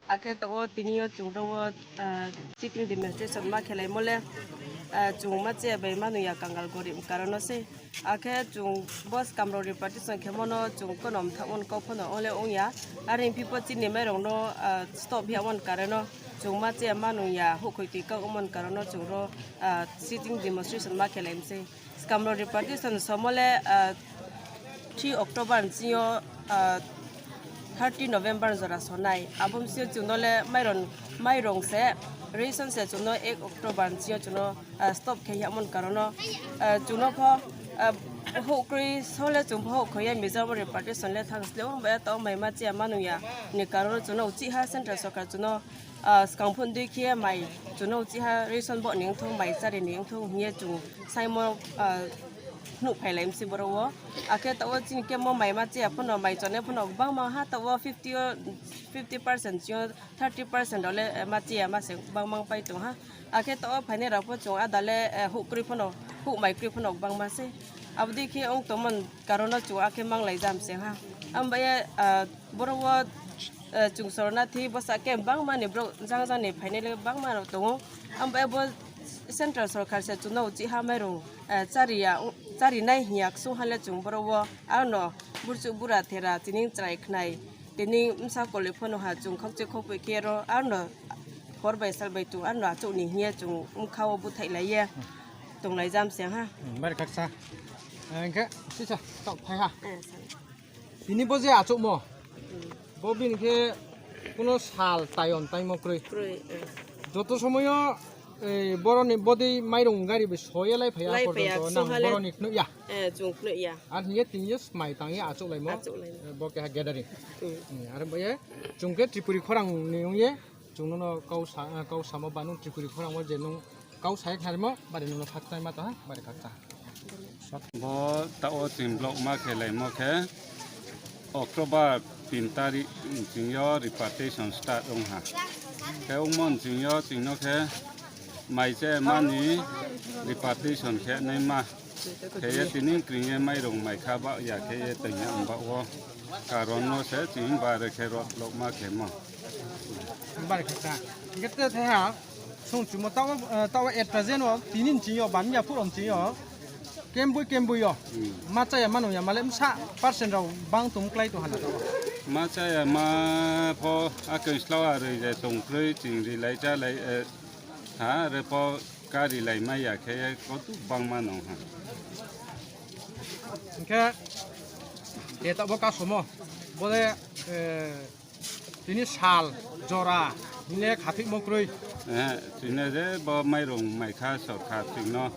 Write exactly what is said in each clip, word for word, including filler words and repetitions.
Akhe tongo tini o chwng tongo, ah, sitting demonstration ma khelaimo le, ah, chwng ma che bai manu ya kangal gorib karon no se. Akhe chwng bo swkam rok repartition khe mono chwng konom thangmani kok phano ongle ongya. Are hwnphi po chini mairok no, ah, stop ya mon karon no chwng ma che manu ya hukhoi twi kok mon karon no chwng ro, ah, sitting demonstration ma khelaim se. Swkam rok repartition somo le, ah, three October ni sio, ah, thirty November jora sonai. Abo msio chwngno le mairon, mairong se, ration se chwngno ek October ni sio chwngno, ah, stop khe yamon karono, ah, chwngno pho, ah, hukrwi sole chwng pho hukhoi ya Mizoram repartition le thang sle ong ba ya to mai ma che manu ya ni karono chwngno uchi ha central sarkar chwngno ah, swkang phun dui khe mai chwngno uchi ha ration bo ni wngthong mai chari ni wngthong hiye chwng saimo, ah, phunuk phai lai msi borok o. Akhe to o chini khe mo mai ma che phano mai chonai phano bangma ha to o fifty o, fifty percent chio thirty percent rok le ma che ma se bangma pai tong ha. Akhe to o phainai rok pho chwng ada le, eh, huk kwrwi phano, huk mai kwrwi phano bangma se. Abo dei khe wng tongmani karon no chwng akhe mang lai jam se ha. Amo bai, ah, Borok o, eh, chwng sorna thi bwsa khe bangma ni borok jang jang ni phainai le bangma rok tongo. Amo bai bo central sorkar se chwngno uchi ha mairung, eh, chari ya, chari nai hinya ksung ha le chwng borok o ano burchuk bura thera tini chwrai khnai tini msa koli phano ha chwng khokche khopoi khe ro ano hor bai sal bai chwng ano achuk ni hinya chwng wngkha o bwthai lai ye tong lai jam se ha. Hmm, bari khaksa. Eh, hingkhe sisa tok phai ha. Eh, sir. Tini bo je achukmo, hmm, bo bini khe kuno sal tayon taimo kwrwi. Kwrwi, eh. Joto somoyo, eh, boroni bodi mairung gari bai soye lai phaiya lai phaiya, porjonto nang sohale boroni khnuya. Eh, chwng khnuya. Ar hiye tini je smai tangye achuk laimo. Achuk laimo. Eh, bo keha gathering. Hmm. Hmm, ar bo ye chwng khe Tripuri khorang ni wngye. Chwngno no kau sa, kau samo ba nwng Tripuri khorang o je nwng kau sai khnarimo, bari nwngno khakchangma tong ha, bari khakchang. Bo ta o chwng block ma khe laimo khe October tin tarik chwngyo repartition start wng ha. Khe wngmon chwngyo chwngno khe mai che mani repartition khe nai ma. Kheye tini kringye mairung maikha ba ya kheye tanya ang ba o karon no se chini bare khe rot lok ma khe mo. Bare khe ta. Hingke te thai ha sung chumo ta o, eh, ta o eta jeno tini ni chini o ban ya phurom chini o. Kembui kembui o. Hmm. Ma chaya manu ya male msa percent rok bang tum klai to hana ta o. Ma chaya ma pho a keng slau a roi je tong kroi ching ri lai cha lai, eh, ha re pho. Kari lai maya khe kotu bangma nong ha. Hingke eta bo kasomo bole, eh, tini sal jora hine khatik mo kroi. Eh, tini je bo mairung maikha sorkar tino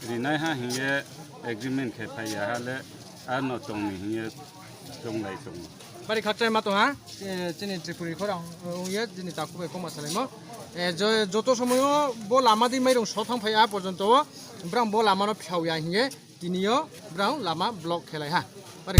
rinai ha hinge agreement khe phai ya ha le. Ano tongni hinye tonglai tongo. Bari khakchai ma tong ha, eh, chini Tripuri khorang, eh, ungye chini taku bai koma salaimo. Eh, jo-, joto somoyo bo lama di mairung so thang phai a porjonto o, brang bo lama no phiyao ya hinye, tiniyo brang lama block khelai ha. Bari